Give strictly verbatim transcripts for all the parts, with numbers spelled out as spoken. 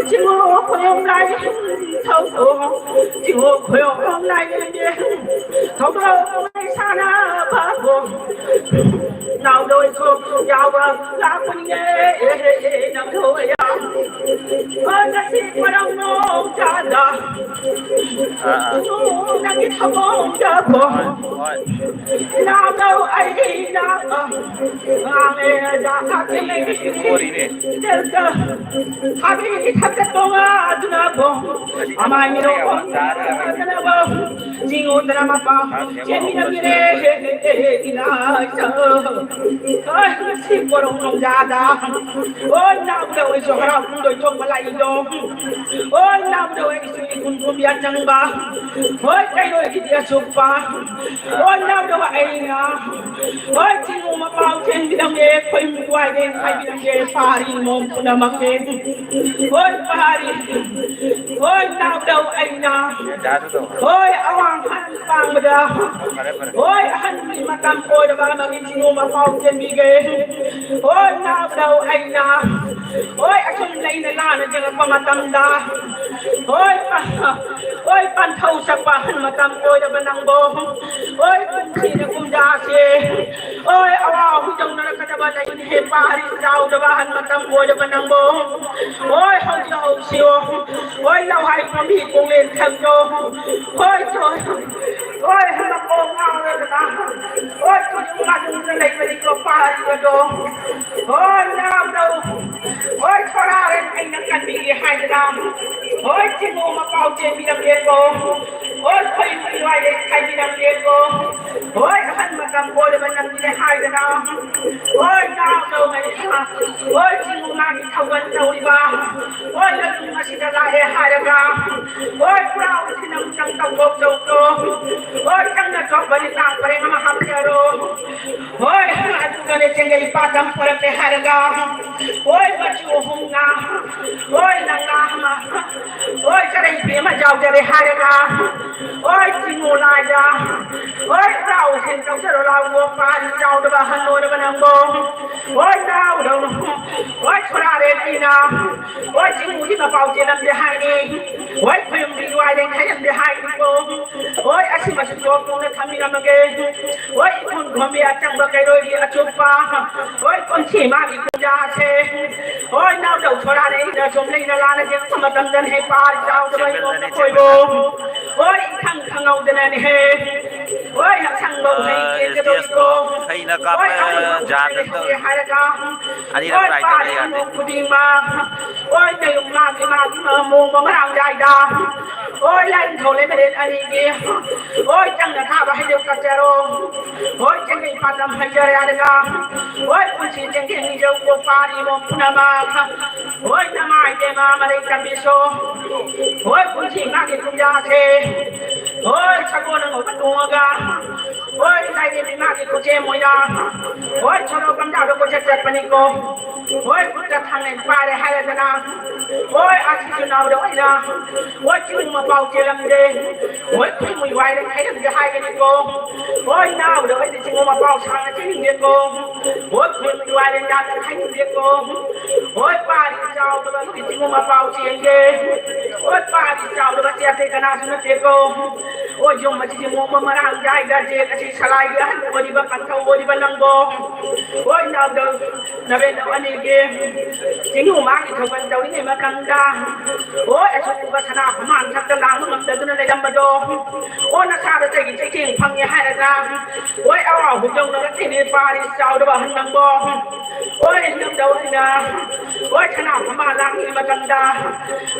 ꯆꯤꯡꯉꯨ ꯈꯣꯏꯔꯣꯝ ꯂꯥꯏ ꯊꯧꯗꯣ, ꯆꯤꯡꯉꯨ ꯈꯣꯏꯔꯣꯝ ꯂꯥꯏ ꯊꯧꯗꯣ, ꯃꯩ ꯁꯥꯅ ꯐꯥꯕꯣ꯫ ꯅꯥꯎꯗꯣꯏꯁꯨ ꯌꯥꯎꯕ ꯂꯥꯛꯄꯅꯤꯅꯦ, ꯅꯪꯗꯣꯏ ꯌꯥꯎ꯫ ꯉꯁꯤ ꯃꯔꯝ ꯅꯣꯡ ꯆꯥꯗ꯫ ꯑꯥ, ꯑꯥ꯫ ꯅꯪꯒꯤ ꯊꯃꯣꯏꯗꯕꯣ꯫ ꯍꯣꯏ, ꯍꯣꯏ꯫ ꯅꯥꯎꯗꯧ ꯑꯩꯒꯤ ꯅꯥꯕ꯫ ꯉꯥꯡꯉꯦꯗ ꯈꯥꯛꯇꯦ꯫ ꯁꯤ ꯃꯦꯃꯣꯔꯤꯅꯦ꯫ ꯊꯥꯕꯤ ꯊꯛꯇ ꯇꯣꯉꯥꯗꯨꯅꯕꯣ꯫ ꯑꯃꯥꯏ ꯃꯤꯔꯣ ꯆꯤꯡꯉꯨꯗꯅ ꯃꯄꯥ ꯆꯦꯟꯃꯤꯟꯅꯕꯤꯔꯦ꯫ ꯏꯅꯥꯛꯇ꯫ ꯍꯣꯏ, ꯁꯤ ꯄꯣꯔꯣꯝ ꯅꯣꯡꯖꯥꯗ꯫ ꯍꯣꯏ, ꯅꯥꯕꯗ ꯑꯣꯏꯁꯨ ꯍꯔꯥꯎ ꯀꯨꯝꯗꯣꯏ ꯊꯣꯛꯄ ꯂꯥꯛꯏꯗꯣ꯫ ꯍꯣꯏ, ꯅꯥꯕꯗ ꯑꯣꯏꯁꯨ ꯏꯈꯨꯟ ꯈꯨꯟꯕꯤ ꯑꯆꯪꯕ꯫ ꯍꯣꯏ, ꯀꯩꯔꯣꯏꯒꯤꯗꯤ ꯑꯆꯨꯞꯄ꯫ ꯍꯣꯏ, ꯅꯥꯕꯗ ꯑꯩꯅ꯫ ꯍꯣꯏ, ꯆꯤꯡꯉꯨ ꯃꯄꯥꯎ ꯆꯦꯟꯕꯤꯔꯝꯃꯦ, ꯈꯣꯏ ꯃꯤꯋꯥꯏꯗꯩ ꯍꯥꯏꯕꯤꯔꯝꯃꯦ, ꯄꯥꯔꯤ ꯃꯣꯝ ꯄꯨꯝꯅꯃꯛꯀꯤ꯫ ꯍꯣꯏ, ꯄꯥꯔꯤ꯫ ꯍꯣꯏ, ꯅꯥꯕꯗ ꯑꯩꯅ꯫ ꯍꯣꯏ, ꯑꯋꯥꯡ ꯄꯥꯡꯕꯗ ꯍꯣꯏ ꯑꯍꯟꯒꯤ ꯃꯇꯝ ꯑꯣꯏꯔꯕ ꯑꯃꯒꯤ ꯆꯤꯡꯉꯨ ꯃꯄꯥꯎ ꯆꯦꯟꯕꯤꯒꯦ꯫ ꯍꯣꯏ ꯅꯥꯎꯗꯧ ꯑꯩꯅ ꯍꯣꯏ ꯑꯁꯨꯝ ꯂꯩꯅ ꯂꯥꯟꯅ ꯆꯪꯉꯛꯄ ꯃꯇꯝꯗ ꯍꯣꯏ ꯄ-, ꯍꯣꯏ ꯄꯟꯊꯧ ꯆꯠꯄ ꯑꯍꯟ ꯃꯇꯝ ꯑꯣꯏꯔꯕ ꯅꯪꯕꯣ ꯍꯣꯏ ꯀꯨꯝꯁꯤꯅ ꯀꯨꯝꯖꯥꯁꯦ ꯍꯣꯏ ꯑꯋꯥ ꯍꯨꯏꯗꯧꯅꯔꯛꯀꯗꯕ ꯂꯩ ꯍꯦ ꯄꯥꯔꯤ ꯆꯥꯎꯗꯕ ꯑꯍꯟ ꯃꯇꯝ ꯑꯣꯏꯔꯕ ꯅꯪꯕꯣ ꯍꯣꯏ ꯍꯧꯖꯤꯛ ꯍꯧꯁꯤꯌꯣ ꯍꯣꯏ ꯂꯧꯍꯥꯏ ꯄꯥꯝꯕꯤ ꯄꯣꯡꯂꯦꯟ ꯊꯛꯌꯣ ꯍꯣꯏ ꯆꯣꯏ ꯍꯣꯏ ꯃꯀꯣꯛ ꯉꯥꯎꯔꯗꯅ ꯍꯣꯏ ꯆꯣꯏ ꯃꯅꯨꯡꯗ ꯂꯩꯕꯅꯤꯀꯣ ꯄꯥꯔꯤꯕꯗꯣ ꯍꯣꯏ ꯅꯥꯕꯗꯧ ꯍꯣꯏ ꯈꯣꯔꯥꯔꯦ ꯑꯩꯅ ꯀꯟꯕꯤꯒꯦ ꯍꯥꯏꯗꯅ ꯍꯣꯏ ꯆꯤꯡꯉꯣ ꯃꯄꯥꯎ ꯆꯦꯟꯕꯤꯔꯝꯒꯦꯀꯣ ꯍꯣꯏ ꯈꯣꯏ ꯃꯤꯑꯣꯏ ꯂꯩ ꯈꯥꯏꯕꯤꯔꯝꯒꯦꯀꯣ ꯍꯣꯏ ꯑꯍꯟ ꯃꯇꯝ ꯑꯣꯏꯔꯕ ꯅꯪꯒꯤꯅꯦ ꯍꯥꯏꯗꯅ ꯍꯣꯏ ꯅꯥꯕꯗꯧ ꯍꯣꯏ ꯆꯤꯡꯉꯣ ꯃꯥꯒꯤ ꯊꯧꯒꯜ ꯇꯧꯔꯤꯕ ꯍꯣꯏ ꯂꯝꯗꯝ ꯑꯁꯤꯗ ꯂꯥꯛꯑꯦ ꯍꯥꯏꯔꯒ ꯍꯣꯏ ꯄꯨꯔꯥ ꯎꯊꯤꯅ ꯑꯃꯨꯛꯇꯪ ꯇꯧꯊꯣꯛ ꯇꯧꯊꯣꯛ ꯍꯣꯏ ꯆꯪꯅ ꯊꯣꯛꯄꯅꯤ ꯆꯥꯛ ꯄꯔꯦꯡ ꯑꯃ ꯍꯥꯞꯆꯔꯣ ꯍꯣꯏ ꯑꯗꯨꯒꯅꯦ ꯆꯦꯡꯒꯩ ꯄꯥꯠꯇ ꯄꯨꯔꯛꯂꯦ ꯍꯥꯏꯔꯒ ꯍꯣꯏ ꯃꯆꯨ ꯑꯍꯨꯝꯅ ꯍꯣꯏ ꯅꯪꯅ ꯑꯃ ꯍꯣꯏ ꯆꯔꯩ ꯐꯤ ꯑꯃ ꯌꯥꯎꯖꯔꯦ ꯍꯥꯏꯔꯒ ꯍꯣꯏ ꯆꯤꯡꯉꯨ ꯂꯥꯏꯗ ꯍꯣꯏ ꯆꯥꯎ ꯁꯦꯟ ꯇꯧꯖꯔꯣ ꯂꯥꯎ ꯄꯥꯔꯤ ꯆꯥꯎꯗꯕ ꯑꯍꯜ ꯑꯣꯏꯔꯕ ꯅꯪꯕꯣ ꯍꯣꯏ ꯆꯥꯎꯗꯧ ꯍꯣꯏ ꯈꯨꯔꯥꯔꯦꯟ ꯑꯩꯅ, ꯍꯣꯏ, ꯆꯤꯡꯃꯨꯒꯤ ꯃꯄꯥꯎ ꯆꯦꯜꯂꯝꯗꯦ ꯍꯥꯏꯅꯤ꯫ ꯍꯣꯏ, ꯈꯣꯏꯔꯨꯝꯕꯤ ꯋꯥꯏꯔꯦꯟ ꯍꯥꯏꯔꯝꯗꯦ ꯍꯥꯏꯅꯤꯀꯣ꯫ ꯍꯣꯏ, ꯑꯁꯤꯃꯁꯨ ꯇꯣꯛꯇꯨꯅ ꯊꯝꯕꯤꯔꯝꯃꯒꯦ꯫ ꯍꯣꯏ, ꯏꯈꯨꯟ ꯈꯣꯝꯕꯤ ꯑꯆꯪꯕ ꯀꯩꯔꯣꯏꯒꯤ ꯑꯆꯨꯞꯄ꯫ ꯍꯣꯏ, ꯀꯨꯝꯁꯤ ꯃꯥꯒꯤ ꯀꯨꯝꯖꯥꯁꯦ꯫ ꯍꯣꯏ, ꯅꯥꯎꯗꯧ ꯁꯣꯔꯥꯔꯦꯟ ꯑꯩꯅ ꯁꯨꯝ ꯂꯩꯅ ꯂꯥꯅ ꯌꯦꯡꯕ ꯃꯇꯝꯗꯅ ꯍꯦꯛ ꯄꯥꯔꯤ ꯆꯥꯎꯗꯕ ꯏꯃꯣꯝꯅ ꯀꯣꯏꯕꯣ꯫ ꯍꯣꯏ, ꯏꯈꯪ ꯈꯪꯍꯧꯗꯅꯅꯦꯍꯦ꯫ ꯍꯣꯏ, ꯑꯁꯪꯕ ꯎꯍꯩ ꯑ, ꯀꯦꯟꯒꯗꯧꯔꯤꯀꯣ꯫ ꯑꯦꯁ ꯗꯤ ꯑꯦꯁꯇꯣ ꯐꯩꯅ ꯀꯥꯞꯄ ꯍꯣꯏ, ꯑꯃꯨꯛ ꯌꯥꯗ꯭ꯔꯦ ꯇꯧꯔꯤ꯫ ꯍꯥꯏꯔꯒ꯫ ꯑꯅꯤꯔꯛ ꯍꯣꯏ, try ꯇꯧꯔꯦ, ꯄꯥꯔꯤ ꯌꯥꯗꯦ꯫ ꯏꯃꯨꯡ ꯈꯨꯗꯤꯡꯃꯛ꯫ ꯍꯣꯏ, ꯅꯌꯨꯝ ꯃꯥꯒꯤ ꯃꯥꯒꯤ ꯃꯑꯣꯡ ꯃꯔꯥꯡ ꯌꯥꯏꯗ꯫ ꯍꯣꯏ, ꯂꯥꯏꯅꯤꯡꯊꯧ ꯂꯩꯃꯔꯦꯟ ꯑꯅꯤꯒꯤ꯫ ꯍꯣꯏ, ꯆꯪꯅ ꯊꯥꯕ ꯍꯩꯗꯣꯛ ꯀꯠꯆꯔꯣ꯫ ꯍꯣꯏ, ꯆꯦꯡꯒꯩ ꯄꯥꯟꯗꯝ ꯍꯩꯖꯔꯦ ꯍꯥꯏꯔꯒ꯫ ꯍꯣꯏ, ꯄꯨꯟꯁꯤ ꯆꯦꯡꯒꯦꯡ ꯌꯧꯕ ꯄꯥꯔꯤꯕ ꯄꯨꯝꯅꯃꯛ꯫ ꯍꯣꯏ, ꯅꯃꯥꯏ ꯏꯕꯦꯝꯃ ꯃꯔꯩ ꯇꯝꯕꯤꯁꯣ꯫ ꯍꯣꯏ, ꯄꯨꯟꯁꯤ ꯃꯥꯒꯤ ꯀꯨꯝꯖꯥꯁꯦ꯫ ꯍꯣꯏ, ꯁꯒꯣꯜ ꯑꯉꯧꯕ ꯇꯣꯡꯉꯒ꯫ ꯍꯣꯏ, ꯂꯥꯏꯔꯦꯝꯕꯤ ꯃꯥꯒꯤ ꯈꯨꯠꯁꯦꯝ ꯑꯣꯏꯅ꯫ ꯍꯣꯏ, ꯁꯣꯔꯣꯛ ꯄꯟꯊꯥꯗ ꯀꯣꯏꯆꯠ ꯆꯠꯄꯅꯤꯀꯣ꯫ ꯍꯣꯏ, ꯈꯨꯠꯇ ꯊꯥꯡꯂꯦꯟ ꯄꯥꯏꯔꯦ ꯍꯥꯏꯔꯗꯅ꯫ ꯍꯣꯏ, ꯑꯁꯤꯁꯨ ꯅꯥꯎꯗ ꯑꯣꯏꯅ꯫ ꯍꯣꯏ, ꯆꯤꯡ ꯃꯄꯥꯎ ꯆꯦꯜꯂꯝꯗꯦ꯫ ꯍꯣꯏ, ꯈꯨꯏꯃꯨ ꯋꯥꯏꯔꯦ ꯍꯥꯏꯔꯝꯗꯦ ꯍꯥꯏꯒꯅꯤꯀꯣ꯫ ꯍꯣꯏ, ꯅꯥꯎꯗ ꯑꯣꯏꯅ ꯆꯤꯡ ꯃꯄꯥꯎ ꯁꯥꯡꯅ ꯆꯦꯟꯅꯤꯡꯗꯦꯀꯣ꯫ ꯍꯣꯏ, ꯈꯨꯏꯃꯨ ꯋꯥꯏꯔꯦ ꯌꯥꯝꯅ ꯍꯥꯏꯅꯤꯡꯗꯦꯀꯣ꯫ ꯍꯣꯏ, ꯄꯥꯔꯤ ꯆꯥꯎꯗꯕ ꯅꯨꯄꯤ ꯆꯤꯡ ꯃꯄꯥꯎ ꯆꯦꯟꯒꯦ꯫ ꯍꯣꯏ, ꯄꯥꯔꯤ ꯆꯥꯎꯗꯕ ꯆꯦ ꯑꯇꯩ ꯀꯅꯥꯁꯨ ꯅꯠꯇꯦꯀꯣ꯫ ꯍꯣꯏ, ꯌꯨꯝ ꯑꯁꯤꯒꯤ ꯃꯣꯡꯕ ꯃꯔꯥꯡ ꯌꯥꯏꯗ ꯆꯦ ꯑꯁꯤ ꯁꯂꯥꯏꯒꯤ ꯑꯍꯜ ꯑꯣꯏꯔꯤꯕ ꯀꯟꯊꯧ ꯑꯣꯏꯔꯤꯕ ꯅꯪꯕꯣ꯫ ꯍꯣꯏ, ꯅꯥꯎꯗ ꯅꯕꯦꯟꯅꯧ ꯑꯅꯤꯒꯤ ꯆꯤꯡꯅꯨ ꯃꯥꯒꯤ ꯊꯧꯒꯜ ꯇꯧꯔꯤꯉꯩ ꯃꯇꯝꯗ, ꯍꯣꯏ, ꯑꯆꯧꯕ ꯁꯅꯥ ꯈꯨꯃꯥꯡ ꯊꯛꯇ ꯂꯥꯡꯕ ꯉꯝꯗꯗꯨꯅ ꯂꯩꯔꯝꯕꯗꯣ, ꯑꯣ, ꯅꯁꯥꯗ ꯆꯩꯒꯤ ꯆꯩꯊꯦꯡ ꯐꯪꯉꯦ ꯍꯥꯏꯔꯒ, ꯍꯣꯏ, ꯑꯋꯥ ꯍꯨꯏꯗꯧꯅ ꯊꯤꯅꯤ ꯄꯥꯔꯤ ꯆꯥꯎꯗꯕ ꯑꯍꯟ ꯅꯪꯕꯣ, ꯍꯣꯏ, ꯅꯪꯗꯧ ꯑꯩꯅ, ꯍꯣꯏ, ꯁꯅꯥ ꯈꯨꯃꯥꯡ ꯂꯥꯡꯉꯤ ꯃꯇꯝꯗ,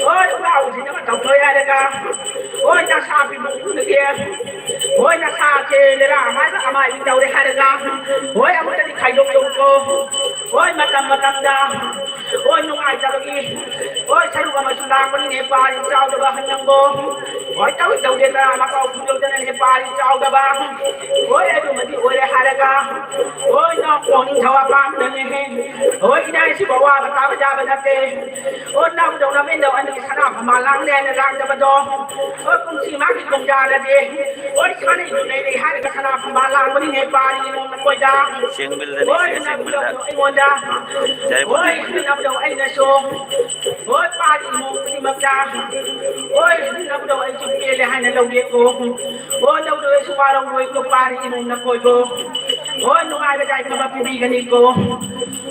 ꯍꯣꯏ, ꯎꯂꯥꯎꯁꯤꯅ ꯇꯧꯊꯣꯛꯑꯦ ꯍꯥꯏꯔꯒ, ꯍꯣꯏ, ꯅꯁꯥ ꯄꯤꯕꯨꯡꯗꯨꯗꯒꯤ, ꯍꯣꯏ, ꯅꯁꯥꯁꯦ ꯂꯩꯔꯥ ꯑꯃꯥꯏꯕ ꯑꯃꯥꯏꯕꯤ ꯇꯧꯔꯦ ꯍꯥꯏꯔꯒ, ꯍꯣꯏ, ꯑꯃꯨꯛꯇꯗꯤ ꯈꯥꯏꯗꯣꯛ ꯇꯧꯀꯣ꯫ ꯍꯣꯏ, ꯃꯇꯝ ꯃꯇꯝꯗ, ꯍꯣꯏ, ꯅꯨꯡꯉꯥꯏꯇꯕꯒꯤ, ꯍꯣꯏ, ꯁꯔꯨꯛ ꯑꯃꯁꯨ ꯂꯥꯛꯄꯅꯤꯅꯦ, ꯄꯥꯔꯤ ꯆꯥꯎꯗꯕ ꯑꯍꯟ ꯅꯪꯕꯣ꯫ ꯍꯣꯏ, ꯇꯧꯏ ꯇꯧꯗꯦ ꯇꯔꯥ ꯃꯈꯥꯎ ꯈꯨꯝꯗꯣꯛꯇꯅ ꯅꯦꯄꯥꯂꯤ ꯆꯥꯎꯗꯕ꯫ ꯍꯣꯏ, ꯑꯗꯨꯃꯗꯤ ꯑꯣꯏꯔꯦ ꯍꯥꯏꯔꯒ, ꯍꯣꯏ, ꯅꯪ ꯄꯣꯛꯅꯤꯡꯊꯧ ꯑꯄꯥꯝꯕꯅꯦꯍꯦ꯫ ꯍꯣꯏ, ꯏꯅꯥꯏꯁꯤꯕꯨ ꯑꯋꯥꯕ ꯇꯥꯕ ꯌꯥꯕ ꯅꯠꯇꯦ꯫ ꯍꯣꯏ, ꯅꯪꯗꯧꯅ ꯃꯤꯡꯗꯧ ꯑꯅꯤ ꯁꯅꯥ ꯐꯝꯕꯥꯜ ꯂꯥꯡꯂꯦꯅ ꯂꯥꯡꯗꯕꯗꯣ꯫ ꯍꯣꯏ, ꯀꯨꯝꯁꯤ ꯃꯥꯒꯤ ꯀꯨꯝꯖꯥꯗꯗꯤ꯫ ꯍꯣꯏ, ꯁꯥꯅꯩꯗꯨ ꯂꯩꯔꯦ ꯍꯥꯏꯔꯒ ꯁꯅꯥ ꯐꯝꯕꯥꯜ ꯂꯥꯡꯕꯅꯤꯅꯦ ꯄꯥꯔꯤ ꯅꯣꯡꯅ ꯀꯣꯏꯗ꯫ ꯆꯦꯡꯕꯤꯜꯗꯅꯤ, ꯍꯣꯏ, ꯁꯤ ꯆꯦꯡꯕꯤꯜꯗ꯫ ꯑꯩꯉꯣꯟꯗ꯫ ꯌꯥꯏꯕꯨꯡ꯫ ꯍꯣꯏ, ꯅꯪꯗꯧ ꯑꯩꯅꯁꯨ꯫ ꯍꯣꯏ, ꯄꯥꯔꯤ ꯅꯣꯡ ꯈꯨꯗꯤꯡꯃꯛꯇ꯫ ꯍꯣꯏ, ꯅꯪꯗꯧ ꯑꯩꯁꯨ ꯄꯦꯜꯂꯦ ꯍꯥꯏꯅ ꯂꯧꯒꯦꯀꯣ꯫ ꯍꯣꯏ, ꯂꯧꯗꯣꯏꯁꯨ ꯋꯥꯔꯧꯔꯣꯏꯀꯣ, ꯄꯥꯔꯤ ꯏꯃꯨꯡꯅ ꯀꯣꯏꯕꯣ꯫ ꯍꯣꯏ, ꯅꯨꯡꯉꯥꯏꯕ ꯌꯥꯏꯐꯕ ꯄꯤꯕꯤꯒꯅꯤꯀꯣ꯫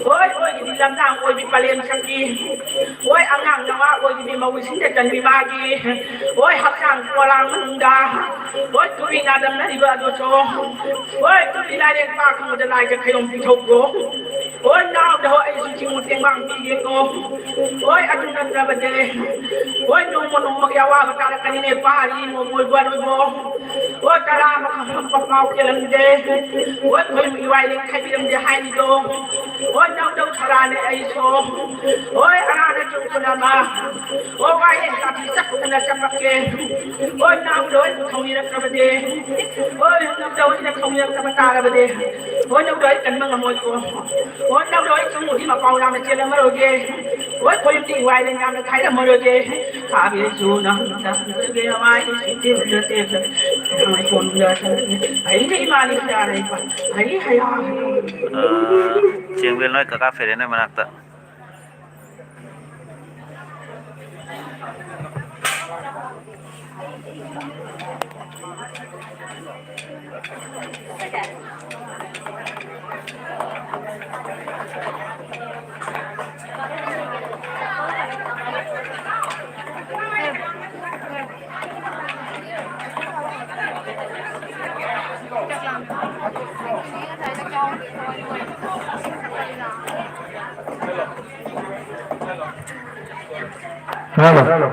ꯍꯣꯏ, ꯑꯣꯏꯒꯤꯗꯤ ꯂꯝꯗꯥꯡ ꯑꯣꯏꯕꯤ ꯄꯂꯦꯝ ꯁꯛꯄꯤ꯫ ꯍꯣꯏ, ꯑꯉꯥꯡ ꯅꯋꯥ ꯑꯣꯏꯒꯤꯗꯤ ꯃꯧꯁꯤꯡꯗ ꯆꯟꯕꯤ ꯃꯥꯒꯤ꯫ ꯍꯣꯏ, ꯍꯛꯆꯥꯡ ꯄꯣꯂꯥꯡ ꯃꯅꯨꯡꯗ꯫ ꯍꯣꯏ, ꯇꯨꯔꯤ ꯅꯥꯗꯝꯅꯔꯤꯕ ꯑꯗꯨꯁꯨ꯫ ꯍꯣꯏ, ꯇꯨꯔꯤ ꯂꯥꯏꯔꯦꯟ ꯄꯥ ꯈꯪꯕꯗ ꯂꯥꯏꯗ ꯈꯌꯣꯝ ꯄꯤꯊꯣꯛꯈ꯭ꯔꯣ꯫ ꯍꯣꯏ, ꯅꯥꯎꯗ ꯍꯣꯏ ꯑꯩꯁꯨ ꯆꯤꯡꯉꯨ ꯇꯦꯡꯕꯥꯡ ꯄꯤꯒꯦꯀꯣ꯫ ꯍꯣꯏ, ꯑꯗꯨ ꯅꯠꯇ꯭ꯔꯕꯗꯤ꯫ ꯍꯣꯏ, ꯅꯣꯡꯃ ꯅꯣꯡꯃꯒꯤ ꯑꯋꯥꯕ ꯇꯥꯔꯛꯀꯅꯤꯅꯦ, ꯄꯥꯔꯤ ꯅꯣꯡꯃꯣꯏꯕꯨ ꯑꯔꯣꯏꯕꯣ꯫ ꯍꯣꯏ, ꯇꯔꯥ ꯑꯃ ꯈꯪꯕ ꯄꯥꯎ ꯆꯦꯜꯂꯝꯗꯦ꯫ ꯍꯣꯏ, ꯈꯣꯏ ꯃꯤꯋꯥꯏ ꯂꯦꯡꯈꯥꯏꯕꯤꯔꯝꯗꯦ ꯍꯥꯏꯔꯤꯗꯣ꯫ ꯍꯣꯏ, ꯅꯥꯎꯗꯧ ꯁꯔꯥꯅꯦ ꯑꯩꯁꯨ꯫ ꯍꯣꯏ, ꯑꯔꯥꯅ ꯆꯨꯝ ꯄꯨꯝꯅꯃꯛ꯫ ꯍꯣꯏ, ꯋꯥꯌꯦꯜ ꯇꯥꯕꯤ ꯆꯠꯇꯅ ꯆꯠꯂꯛꯀꯦ꯫ ꯍꯣꯏ, ꯅꯥꯎꯗ ꯍꯣꯏ ꯊꯧꯅꯤꯔꯛꯇꯕꯗꯤ꯫ ꯍꯣꯏ, ꯅꯥꯎꯗ ꯍꯣꯏꯅ ꯊꯧꯅꯤꯔꯛꯇꯕ ꯇꯥꯔꯕꯗꯤ꯫ ꯍꯣꯏ, ꯅꯥꯎꯗ ꯍꯣꯏ ꯀꯟꯕ ꯉꯝꯃꯣꯏꯀꯣ꯫ ꯍꯣꯏ, ꯅꯥꯎꯗ ꯍꯣꯏ ꯆꯨꯝꯃꯨꯗꯤ ꯃꯄꯥꯎ ꯂꯥꯝꯅ ꯆꯦꯜꯂꯝꯃꯔꯣꯏꯒꯦ꯫ ꯍꯣꯏ, ꯈꯣꯏ ꯃꯤꯋꯥꯏ ꯂꯦꯡꯒꯥꯅ ꯈꯥꯏꯔꯝꯃꯔꯣꯏꯒꯦ꯫ ꯈꯥꯕꯤꯁꯨ ꯅꯪ ꯇꯝꯖꯒꯦ ꯍꯋꯥꯏ ꯁꯤꯇꯦꯝ ꯅꯠꯇꯦ꯫ ꯍꯋꯥꯏ ꯀꯣꯟꯒ ꯑꯩꯅ ꯏꯃꯥꯅꯤ ꯌꯥꯔꯦ꯫ ꯑꯩ ꯍꯌꯥ꯫ ꯑꯥ, ꯆꯦꯡꯕꯦꯜ ꯅꯣꯏ ꯀꯀꯥ ꯐꯦꯔꯦ ꯅꯣꯏ ꯃꯅꯥꯛꯇ꯫ ꯍꯜꯂꯣ꯫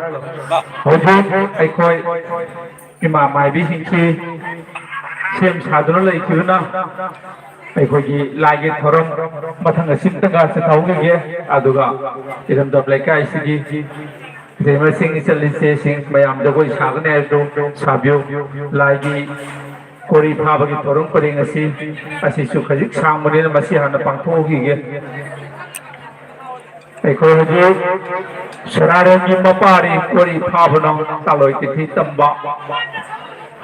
ꯍꯧꯖꯤꯛ ꯑꯩꯈꯣꯏ ꯏꯃꯥ ꯃꯥꯏꯕꯤꯁꯤꯡꯁꯤ ꯁꯦꯝ ꯁꯥꯗꯨꯅ ꯂꯩꯈꯤꯕꯅ ꯑꯩꯈꯣꯏꯒꯤ ꯂꯥꯏꯒꯤ ꯊꯧꯔꯝ ꯃꯊꯪ ꯑꯁꯤꯝꯇꯒ ꯆꯠꯊꯍꯧꯈꯤꯒꯦ꯫ ꯑꯗꯨꯒ ꯏꯔꯝꯗꯝ ꯂꯩꯀꯥꯏꯁꯤꯒꯤ ꯏꯇꯩꯃꯁꯤꯡ, ꯏꯆꯜ ꯏꯆꯦꯁꯤꯡ, ꯃꯌꯥꯝ ꯖꯒꯣꯏ ꯁꯥꯒꯅꯤ ꯍꯥꯏꯕꯗꯨ ꯁꯥꯕꯤꯌꯨ꯫ ꯂꯥꯏꯒꯤ ꯀꯣꯔꯤ ꯐꯥꯕꯒꯤ ꯊꯧꯔꯝ ꯄꯔꯦꯡ ꯑꯁꯤ, ꯑꯁꯤꯁꯨ ꯈꯖꯤꯛ ꯁꯥꯡꯕꯅꯤꯅ ꯃꯁꯤ ꯍꯥꯟꯅ ꯄꯥꯡꯊꯣꯛꯈꯤꯒꯦ꯫ ꯑꯩꯈꯣꯏ ꯍꯧꯖꯤꯛ ꯁꯅꯥꯔꯦꯝꯕꯤ ꯃꯄꯥꯔꯤ ꯀꯣꯔꯤ ꯐꯥꯕꯅ ꯀꯥꯂꯣꯏ ꯀꯤꯊꯤ ꯇꯝꯕ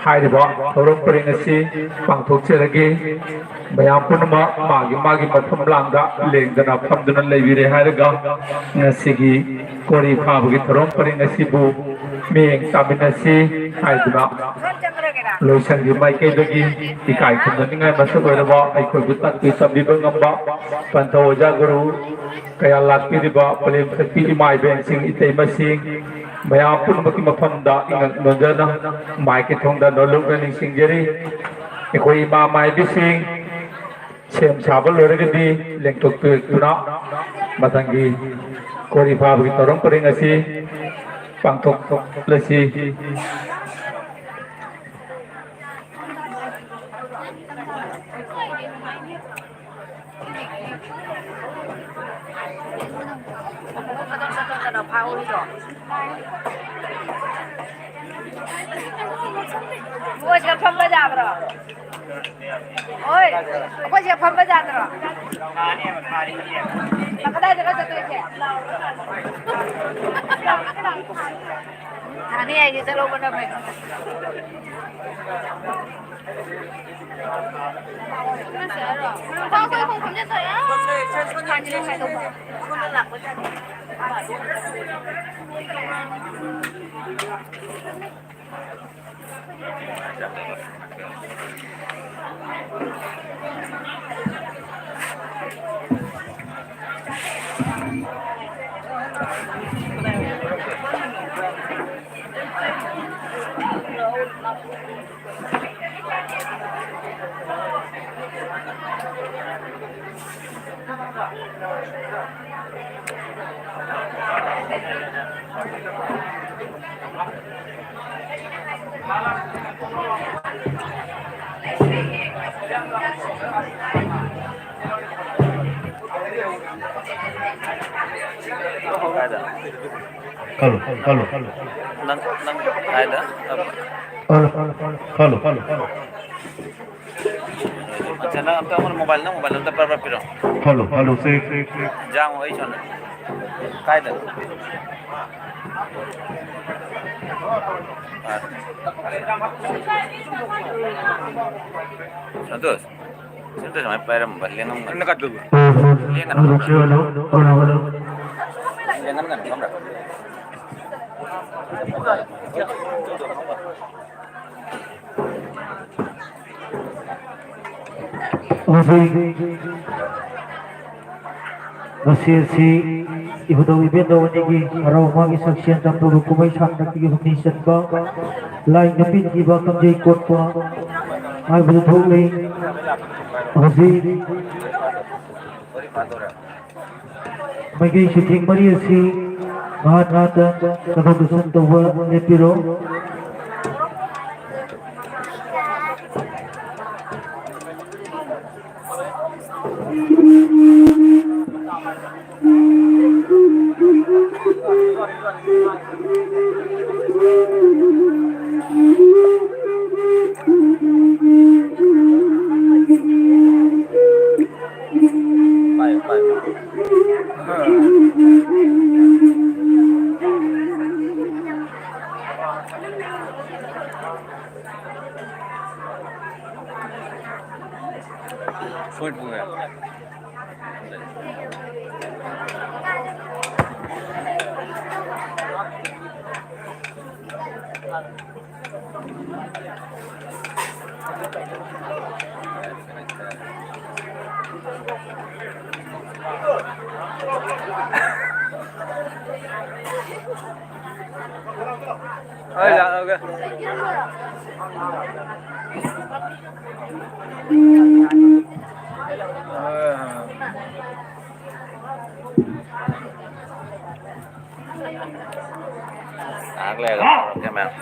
ꯍꯥꯏꯔꯤꯕ ꯊꯧꯔꯝ ꯄꯔꯦꯡ ꯑꯁꯤ ꯄꯥꯡꯊꯣꯛꯆꯔꯒꯦ꯫ ꯃꯌꯥꯝ ꯄꯨꯝꯅꯃꯛ ꯃꯥꯒꯤ ꯃꯥꯒꯤ ꯃꯐꯝ ꯂꯥꯡꯗ ꯂꯦꯡꯗꯅ ꯐꯝꯗꯨꯅ ꯂꯩꯕꯤꯔꯦ ꯍꯥꯏꯔꯒ, ꯉꯁꯤꯒꯤ ꯀꯣꯔꯤ ꯐꯥꯕꯒꯤ ꯊꯧꯔꯝ ꯄꯔꯦꯡ ꯑꯁꯤꯕꯨ ꯃꯤꯠꯌꯦꯡ ꯇꯥꯃꯤꯟꯅꯁꯤ ꯍꯥꯏꯗꯨꯅ ꯂꯣꯏꯁꯪꯒꯤ ꯃꯥꯏꯀꯩꯗꯒꯤ ꯏꯀꯥꯏ ꯈꯨꯝꯅꯅꯤꯡꯉꯥꯏ ꯃꯁꯛ ꯑꯣꯏꯔꯕ ꯑꯩꯈꯣꯏꯕꯨ ꯇꯥꯛꯄꯤ ꯇꯝꯕꯤꯕ ꯉꯝꯕ ꯄꯟꯊꯧ ꯑꯣꯖꯥ ꯒꯨꯔꯨ ꯀꯌꯥ ꯂꯥꯛꯄꯤꯔꯤꯕ ꯄꯂꯦꯝ ꯁꯛꯄꯤ ꯏꯃꯥ ꯏꯕꯦꯟꯁꯤꯡ, ꯏꯇꯩꯃꯁꯤꯡ, ꯃꯌꯥꯝ ꯄꯨꯝꯅꯃꯛꯀꯤ ꯃꯐꯝꯗ ꯏꯉꯛ ꯅꯣꯟꯖꯅ ꯃꯥꯏꯀꯩ ꯊꯣꯡꯗ ꯅꯣꯂꯨꯛꯅ ꯅꯤꯡꯁꯤꯡꯖꯔꯤ꯫ ꯑꯩꯈꯣꯏ ꯏꯃꯥ ꯃꯥꯏꯕꯤꯁꯤꯡ ꯁꯦꯝ ꯁꯥꯕ ꯂꯣꯏꯔꯒꯗꯤ ꯂꯦꯡꯊꯣꯛꯄꯤꯔꯛꯇꯨꯅ ꯃꯊꯪꯒꯤ ꯀꯣꯔꯤ ꯐꯥꯕꯒꯤ ꯊꯧꯔꯝ ꯄꯔꯦꯡ ꯑꯁꯤ ꯄꯥꯡꯊꯣꯛꯂꯁꯤ꯫ ꯃꯣꯏꯁꯤꯗ ꯐꯝꯕ ꯌꯥꯕ꯭ꯔꯣ? ꯍꯣꯏ, ꯑꯩꯈꯣꯏꯁꯤꯗ ꯐꯝꯕ ꯌꯥꯗ꯭ꯔꯣ? ꯀꯗꯥꯏꯗꯅꯣ ꯆꯠꯇꯣꯏꯁꯦ? ꯊꯥꯅꯤ ꯍꯥꯏꯗꯤ ꯆꯠꯍꯧꯕꯅ ꯐꯩ꯫ ꯀꯥꯏꯗ? ꯈꯜꯂꯨ, ꯈꯜꯂꯨ꯫ ꯅꯪ, ꯅꯪ ꯀꯥꯏꯗ? ꯈꯜꯂꯨ, ꯈꯜꯂꯨ, ꯈꯜꯂꯨ꯫ ꯑꯠꯆꯥ, ꯅꯪ ꯑꯝꯇ ꯑꯩꯉꯣꯟꯗ mobile, ꯅꯪ mobile ꯑꯝꯇ ꯄꯔꯞ ꯄꯔꯞ ꯄꯤꯔꯛꯑꯣ꯫ ꯈꯜꯂꯨ, ꯈꯜꯂꯨ, ꯁꯦ꯫ ꯏꯟꯖꯥꯡ ꯋꯥꯔꯤ ꯁꯥꯟꯅ-, ꯀꯥꯏꯗ? ꯁꯟꯇꯣꯁ꯫ ꯁꯤꯗ ꯁꯨꯃꯥꯏꯅ ꯄꯥꯏꯔꯝꯕ ꯂꯦꯡꯉꯝꯒꯅꯤ꯫ ꯂꯦꯡꯒꯅꯨ, ꯈꯪꯕ꯭ꯔꯥ? ꯂꯦꯡꯍꯟꯒꯅꯨ, ꯈꯪꯕ꯭ꯔꯥ? ꯍꯧꯖꯤꯛ ꯉꯁꯤ ꯑꯁꯤ ꯏꯕꯨꯙꯧ ꯏꯕꯦꯟꯗꯧ ꯑꯅꯤꯒꯤ ꯍꯔꯥꯎ ꯃꯥꯒꯤ ꯁꯛꯁꯦꯜ ꯇꯝꯕꯕꯨ ꯀꯨꯝꯍꯩ ꯁꯥꯡꯅ ꯍꯨꯝꯅꯤ ꯆꯟꯕ ꯂꯥꯏ ꯅꯨꯄꯤ ꯊꯤꯕ ꯀꯝꯖꯩ ꯀꯣꯠꯄ ꯍꯥꯏꯕꯗꯨ ꯊꯣꯛꯂꯤ꯫ ꯍꯧꯖꯤꯛ ꯃꯥꯏꯀꯩ ꯁꯨꯇꯤꯡ ꯃꯔꯤ ꯑꯁꯤ ꯉꯥꯏꯍꯥꯛ ꯉꯥꯏꯍꯥꯛꯇ ꯆꯠꯊꯣꯛ ꯆꯠꯁꯤꯟ ꯇꯧꯕ ꯂꯦꯞꯄꯤꯔꯣ꯫ ꯍꯣꯏ, ꯂꯥꯛꯑꯒꯦ꯫ ꯉꯥꯏꯍꯥꯛ ꯂꯩꯔꯒ ꯇꯧꯔꯛꯀꯦ, ꯃꯌꯥꯝ꯫